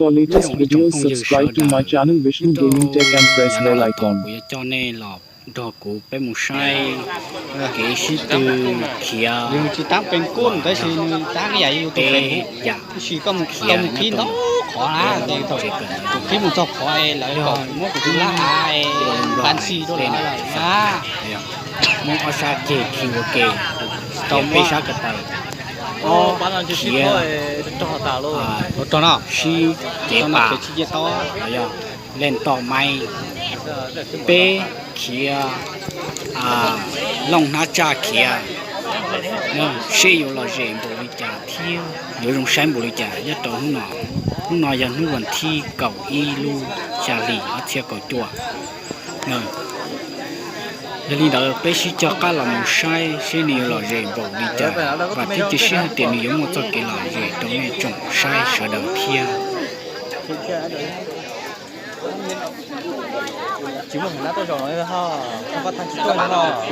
For latest videos, subscribe to my channel Vishnu Gaming Tech and press bell icon. ເຈົ້າແນ່ຫຼອກ ດອກກູເປັນໝູ່ໄຊ ເກຊິຕື້ເຂຍ ຢູ່ທີ່ຕັ້ງເປັນກຸນ ແຕ່ຊິຕັ້ງໃຫຍ່ຢູ່ຕົວເປັນ ຊິກໍເຂຍ ກໍມີທີ່ເນາະ ຂໍລະ ຕົວທີ່ໝູ່ເຈົ້າຂອງໄອ້ລະກໍໝູ່ກຸລະໄອ້ບານຊີໂດລາ ໝູ່ອາຊາເກ ຄິວເກ ເຈົ້າເປຊາກະໄຕ ອໍ ເຂຍ ໂຕເນາະ ຊີເກປາ ເຂຍ ເລ່ນຕໍ່ໄມ້ ເປເຂຍ ອາ ລົງນາຈາເຂຍ ເນາະ ເຊໂຍລອເຈ ບໍລິຈາທຽວ ໂຍລົງໄຊບໍລິຈາ ຍາໂຕຫູໜໍ ຫູໜໍ ຍາໜູວັນທີເກົາອີລູຈາລີ ອາເທຍເກົາຈົວ ເນາະ ຍາລີດາເອີ ເປຊິຈອກກາລາມູໄຊ ເຊນິໂຍລອເຈ ບໍລິຈາ ບາດທີເຈຊິຮາເຕນິໂຍໂມຈອກເກລາເຈ ໂຕເນຈົງໄຊ ຊາເດີເທຍ Chỉ một lá tôi giỏi ha, không có thằng chị tôi nó.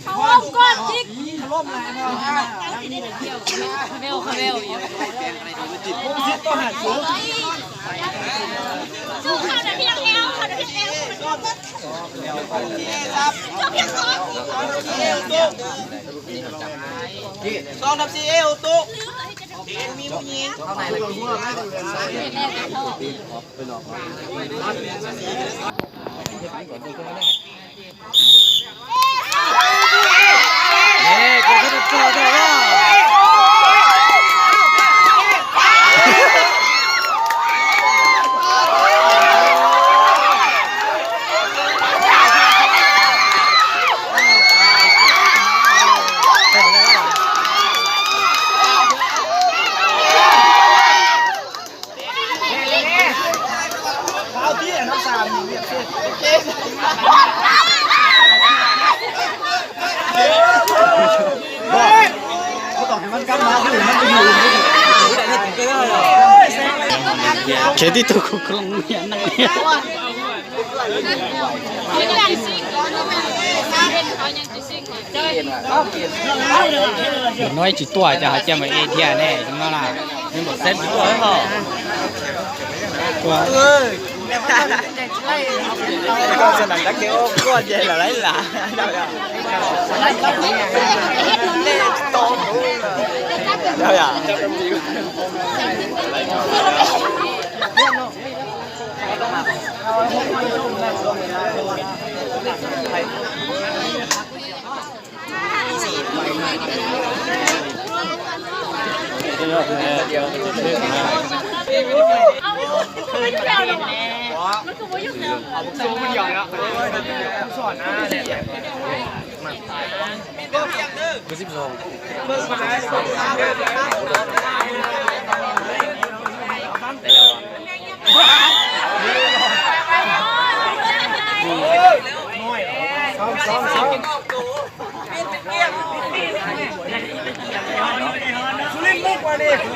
Không, con thích. Không, không, không. ສອງທັບສີ່ເອ ໂອໂຕ ເຫັນມີຜູ້ຍິງ ເຄທີ່ຕົວໂກງເນຍ ນ້ອຍຊິຕົວະ ຈະຫາແຈ່ມເອເທຍແນ່ ຈັ່ງນັ້ນລະ ຍັງບໍ່ເຊັດຕົວະເຮົາ ຕົວະ ສະໜາມດັກເກໂອ ກວດໃຫຍ່ຫຼາຍຫຼາຍ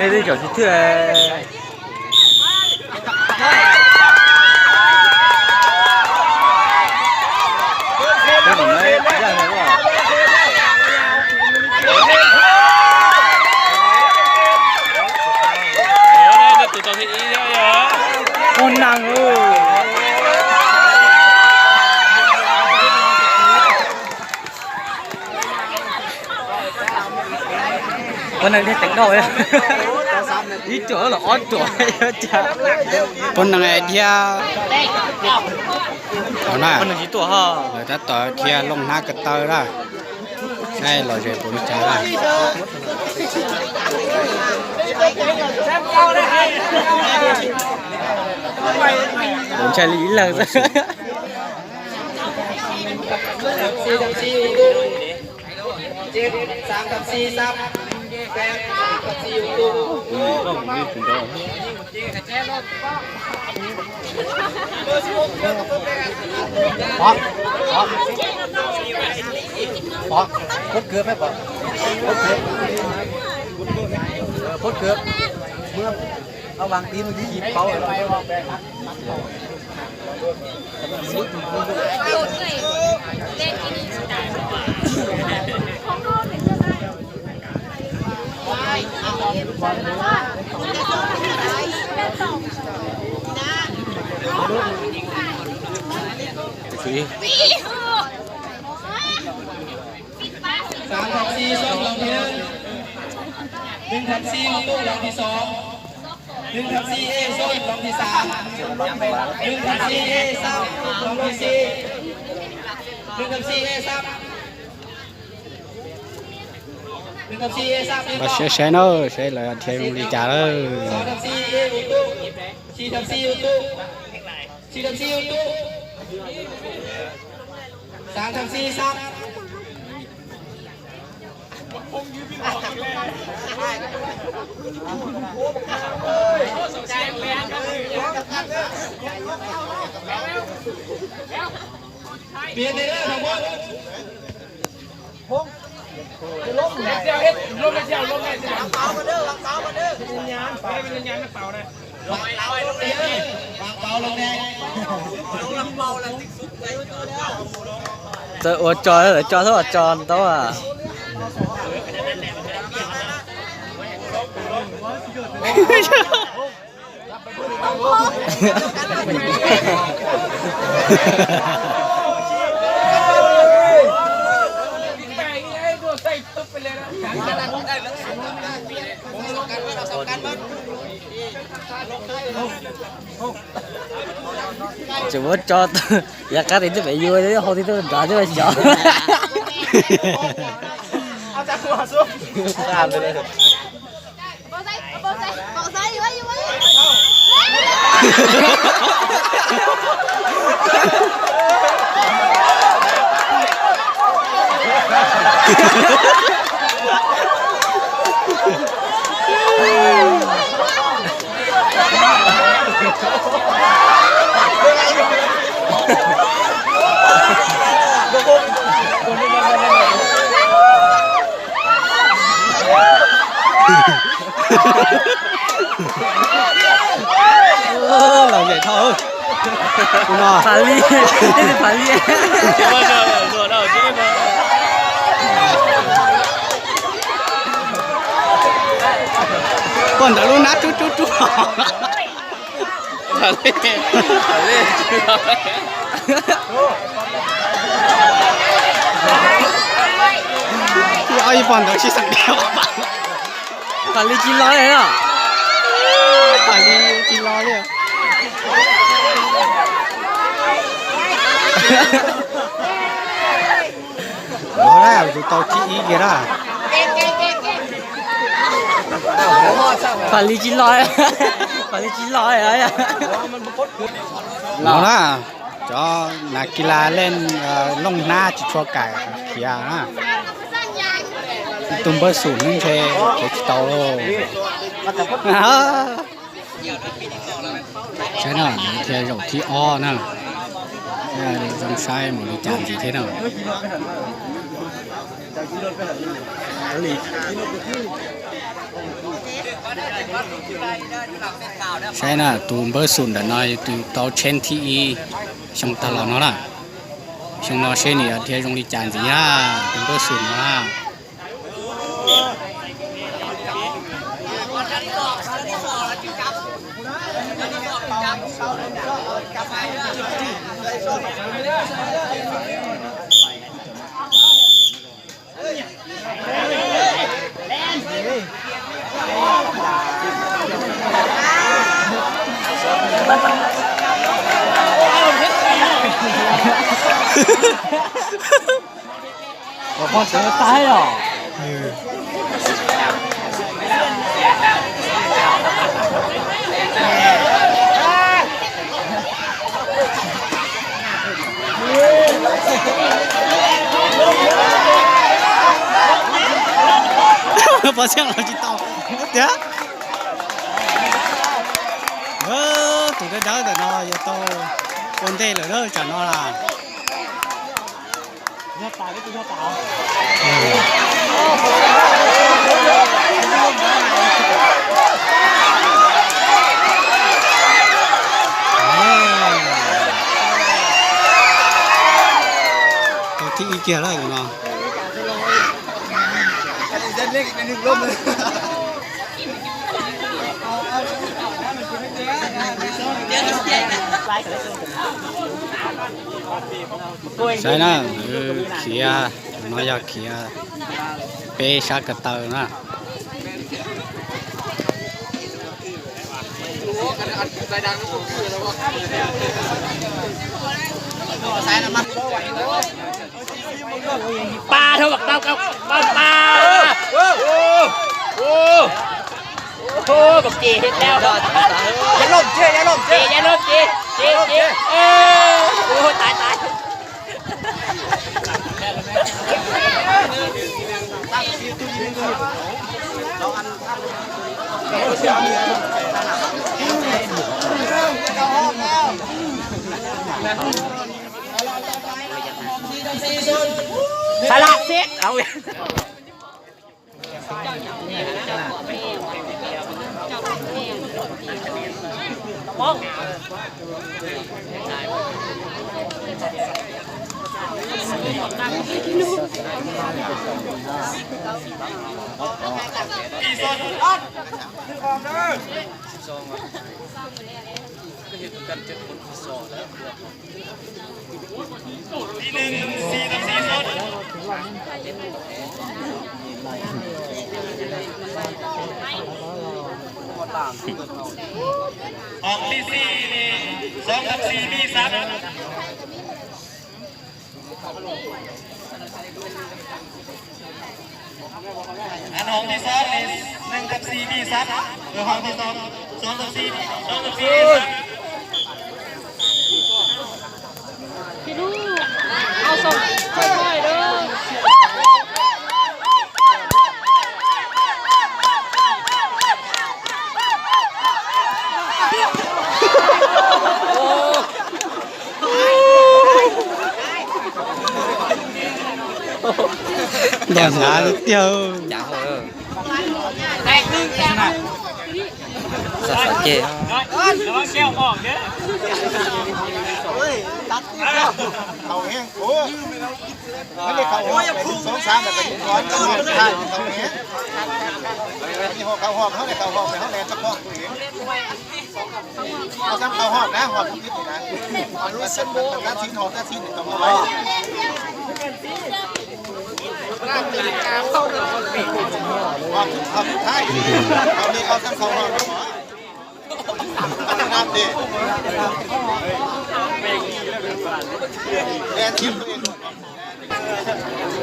ເຮີ້ຍ ເຈົ້າຊິເຖື່ອ ຄົນນັ່ງເອີຍ ວັນນັ້ນເຮັດຈັກດອກເລີຍ ອີ່ຈໍລະອອດຕົວ ຄົນນັ່ງໄອເທຍ ເອົາໜ້າ ຄົນນັ່ງຊິຕົວເຮົາ ເອີ ຖ້າຕໍ່ເທຍລົງໜ້າກະເຕີລະ ໃຫ້ລອຍເຈໂປລິຈາລະ ໂດນໃຊ້ລີ້ເລີຍ ສີ່ກັບສີ່ ເຈັດ ສາມກັບສີ່ ຊັບ ແປດກັບສີ່ ໂອ້ໂຫ ປັອກ ປັອກ ປົດເກີບໄປ ປົອກ ປົດເກີບ ເອີ ປົດເກີບ ເມື່ອ ເອົາວາງຕີນ ມັນຊິຍິບເປົາ. ສາມທັບສີ່ ໂຊນ ລອງທີໜຶ່ງ ໜຶ່ງທັບສີ່ ອຸຕຸ ລອງທີສອງ ໜຶ່ງທັບສີ່ ເອ ໂຊນ ລອງທີສາມ ໜຶ່ງທັບສີ່ ເອ ຊັບ ລອງທີສີ່ ໜຶ່ງທັບສີ່ ເອ ຊັບ ໜຶ່ງທັບສີ່ ເອ ຊັບ ມາແຊ ແຊເນີ ແຊເລີຍ ເທວງລີຈາເລີຍ ສອງທັບສີ່ ເອ ອຸຕຸ ສີ່ທັບສີ່ ອຸຕຸ ສີ່ທັບສີ່ ອຸຕຸ ສາມທັບສີ່ ຊັບ ປ່ຽນໄດ້ເດີທັງໝົດ ລົງແລ້ວ ເຮັດລົງແລ້ວ ລົງແລ້ວ ວາງເປົາມາເດີ ວາງເປົາມາເດີ ວິນຍານ ໃຫ້ວິນຍານມັນເປົ່ານະ ວາງເປົາລົງແດ່ ວາງເປົາລົງແດ່ ເຈົ້າໂອຈອນ ເຈົ້າໂທດຈອນ ແຕ່ວ່າ ຈະບໍ່ຈອດ ຢາກກັດເຫັນຈະໄປຢູ່ໃນຫ້ອງທີ່ຕ້ອງການຈະໄປຈອດ ເອົາຈາກຫົວຊຸບ ຂ້າມໄປເລີຍ. ເອີ ລາວໃຫຍ່ເທົ່າ ເອີ ພຸ້ນນະ ພາລີ ພາລີ ກ່ອນດາລຸນນະ ຈຸດໆໆ ເອົາອີ່ປອນດອກຊິສັງດຽວ ປາລີຈີນລອຍເນາະ ປາລີຈີນລອຍເລີຍ ເອົາແລ້ວ ຢູ່ເຕົາທີ່ອີກເດລະ ປາລີຈີນລອຍ ປາລີຈີນລອຍ ເອົາລະ ເຈົ້ານັກກິລາຫຼິ້ນ ເອີ ລົງໜ້າຈິດທົ່ວກາຍເຄຍນະ ຕຸ້ມເບີສູນເຄ ເຄ ເຕົາໂລ ໃຊ່ນະ ເທວາຍອກທີ່ອໍນະ ເອີ ຈັ່ງໃຊ້ໝູລິຈານຊິເທນະ ໃຊ່ນະ ຕູມເບີສູນດານອຍ ຕູເຕົາເຊນທີອີ ຊົງຕະຫຼອດເນາະລະ ຊົງນອເຊນນີ້ ເທວາຍອງລີຈານຊິຍາ ຕູມເບີສູນເນາະລະ. ບໍ່ພໍໃຈຕາຍເນາະ ເອີ ບໍ່ສຽງເຮົາຊິເຕົາ ເດີ ເອີ ຕູເດີເດີເນາະ ຢ່າໂຕ ໂອນເດເລີເດີ ຈານອລາ. ຍອດຕາຍ ນີ້ຄືຍອດຕາຍ ເອີ. ທີ່ອີກເກຍແລ້ວເນາະ. ໃຊ່ນະ ເອີ ເຂຍ ນ້ອຍຢາກເຂຍ ເປຊາກະເຕີນະ. ປາເທົ່າບັກເຕົ່າເກົ່າ ປາ ປາ ໂອ້ ໂອ້ ໂອ້ ໂອ້ ບັກເຈເຮັດແລ້ວ. ຢ່າລົ້ມເຈ ຢ່າລົ້ມເຈ ເຈ ຢ່າລົ້ມເຈ ເຈ ເຈ ເອີ ໂອ້ ຕາຍ ຕາຍ. ສະລະສິ ເອົາ. ຫ້ອງທີສີ່ນີ້ ສອງກັບສີ່ມີສັດ. ອັນຫ້ອງທີສອງນີ້ ໜຶ່ງກັບສີ່ມີສັດ. ເອີ ຫ້ອງທີສອງ ສອງກັບສີ່ ສອງກັບສີ່ມີສັດ. ພີ່ລູກ ເອົາສົ່ງຄ່ອຍໆເດີ. ແດດໜາເດີ ຈາງໂຫດເດີ ສາສາເຈ ລະວັງແກ້ວອອກເດີ. ເອົາແຮງ ໂອ້ ມັນໄດ້ເຂົ້າຮອບໄປ ໜຶ່ງ ສອງ ສາມ ແລ້ວກໍຍິງກ່ອນ ເຂົ້າແຮງ ເຂົ້າຮອບ ເຮົາໄດ້ເຂົ້າຮອບໄປ ເຮົາແລ່ນປະຄອງຕົວເອງ. ເອົາຊ້ຳເຂົ້າຮອບນະ ຮອບສຸດທ້າຍນະ ເອົາລຸ້ນເຊັນໂບ ຕັດສິນ ຮອບຕັດສິນຕ້ອງເອົາໄວ້ ຮອບ ຮອບສຸດທ້າຍ ຮອບນີ້ເອົາຊ້ຳເຂົ້າຮອບນະ ນັບເດ້ ແລ່ນທີມຕົວເອງ.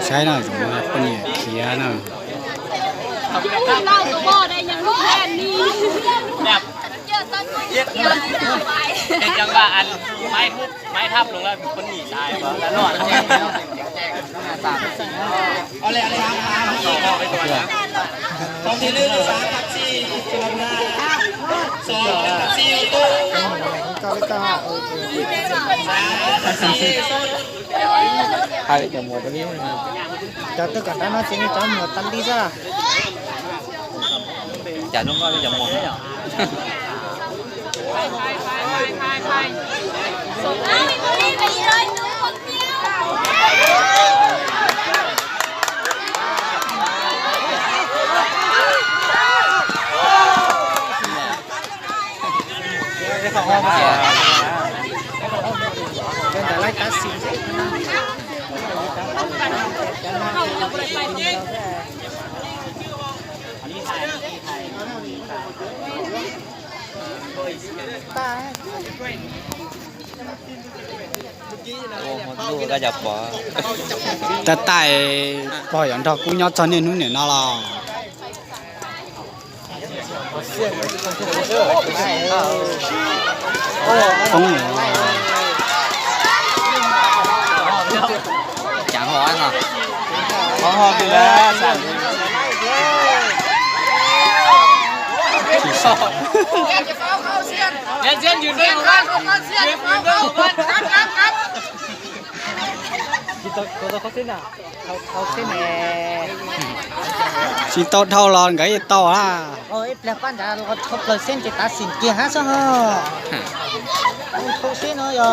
ໃຊ່ເນາະ ສົມມຸດວ່າເພິ່ນເຄຍເນາະ ເຮົາກໍບໍ່ໄດ້ຫຍັງລູກແພນນີ້ ແບບເຮັດ ເຮັດຫຍັງວ່າອັນໄມ້ທຸບ ໄມ້ທັບລົງແລ້ວເພິ່ນໜີຕາຍບໍ່ ລະລອດ. ເອົາແລ້ວ ເອົາແລ້ວ ເອົາແລ້ວ ຄອງທີໜຶ່ງ ສາມກັບສີ່ ຈຸລະດາ ສອງກັບສີ່ ໂຕ ສາມກັບສີ່ ໂຕ Hai cái chả muộn tao đi. Chả tức cả tao nói xin cho muộn tao đi ra. Chả đúng rồi, chả muộn đấy nhở. Ô, một đu ra chả bỏ. Ta tại bỏ dọn thọ cũ nhót cho nên nút nửa nó lò. Không. Chẳng hỏi hả? Có ho thì là. Nhân dânยืนเดียวกัน ยืนเดียวกัน ครับ ครับ ครับ ตัว ตัวเขาสิ้นอ่ะ เขา เขาสิ้นแอร์ สิโตเท่าหลอนก็อีโตล่ะ โอ้ย แปลกปั้นจ้ะ เขา เขาเปลือยเส้นจะตัดสินเกียร์ฮะ ซะเหอะ เขาสิ้นเนาะ ยอ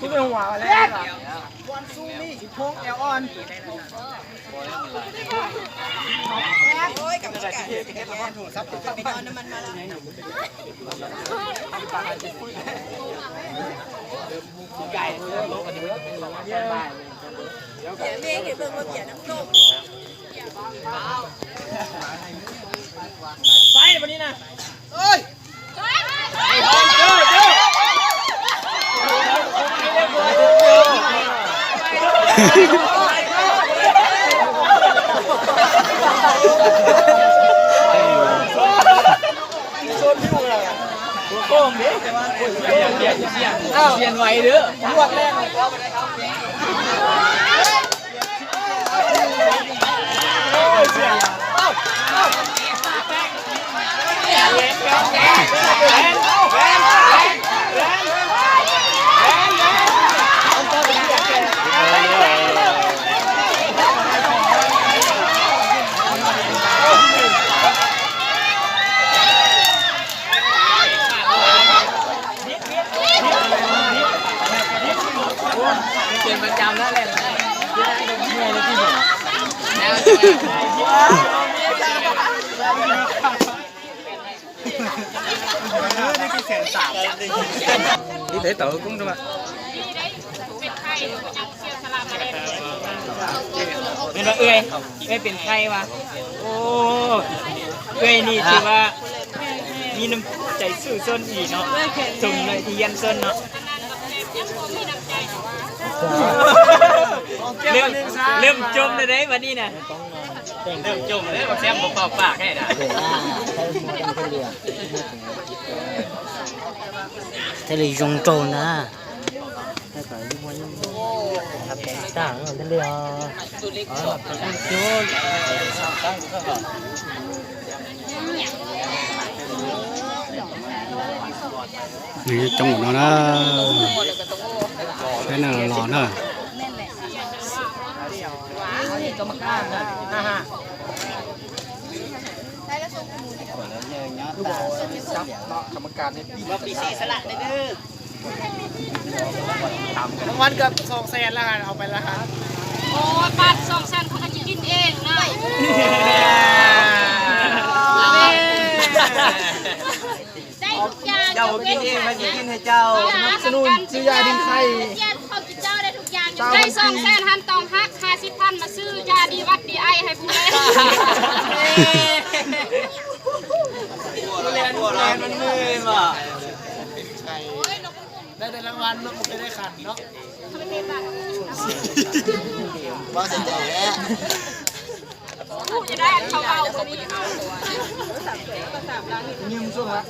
ກູເປັນຫົວແລ້ວ ວັນຊູມີ ສິບຫົກ ແອວອ່ອນ. ໂອ້ຍ ກຳມະການ ໄປເອົານ້ຳມັນມາລະ. ເບຍເຮັດເບິ່ງວ່າເບຍນ້ຳຕົ້ມ. ໄປບັດນີ້ນະ ເອີຍ. ໂກງເດ້ ເອົາ ຂຽນໄວເດີ ງວດແລກ. ເປັນປະຈຳແລ້ວແຫຼະ ເມື່ອຍແລ້ວຕິ ນີ້ໄດ້ຕໍ່ກົງຕົວະ ແມ່ນວ່າເອື້ອຍ ເອື້ອຍເປັນໄຂ້ວະ. ໂອ້ ເອື້ອຍນີ້ຖືວ່າມີນ້ຳໃຈສູ້ຊົນອີ່ເນາະ ສົມແລ້ວທີ່ຮຽນຊົນເນາະ. ເລີ່ມ ເລີ່ມຈົມແລ້ວເດ້ບັດນີ້ນະ ເລີ່ມຈົມແລ້ວ ແຊມບໍ່ເປົ່າປາກໃຫ້ນະ. ເທເລຍົງໂຕນະ. ນີ້ຈັງຫວະເນາະ ໃຊ້ແນວຫຼໍ່ເນາະ. ກຳມະການໃຫ້ປີ ລາງວັນເກືອບສອງແສນແລ້ວຫັ້ນ ເອົາໄປແລ້ວຫັ້ນ. ໂອ້ຍ ບາດສອງແສນເຂົາກໍຊິກິນເອງນະ. ໄດ້ທຸກຢ່າງ ເຈົ້າບໍ່ກິນເອງ ໃຜຊິກິນໃຫ້ເຈົ້າ? ສະໜັບສະໜູນຊື້ຢາດີໄຂ້ ເຈົ້າກິນເຈົ້າໄດ້ທຸກຢ່າງ. ໄດ້ສອງແສນຫັ້ນ ຕ້ອງຫັກຫ້າສິບພັນມາຊື້ຢາດີຫວັດດີໄອໃຫ້ຜູ້ໃດ. ແລ່ນ ແລ່ນມັນເມື່ອຍບໍ່? ໄດ້ແຕ່ລາງວັນເນາະ ບໍ່ເຄີຍໄດ້ຂັນເນາະ. ບໍ່ຊິແທ້ ຜູ້ຈະໄດ້ອັນເຂົາເວົ້າບໍ່ມີເອົາ. ຍິ້ມສຸດລະ.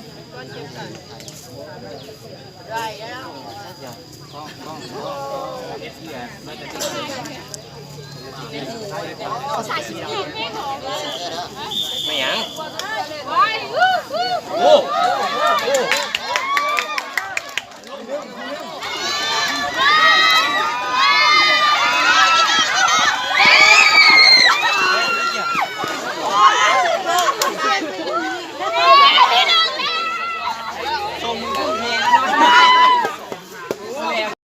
ແມ່ນຫຍັງ? ໂອ້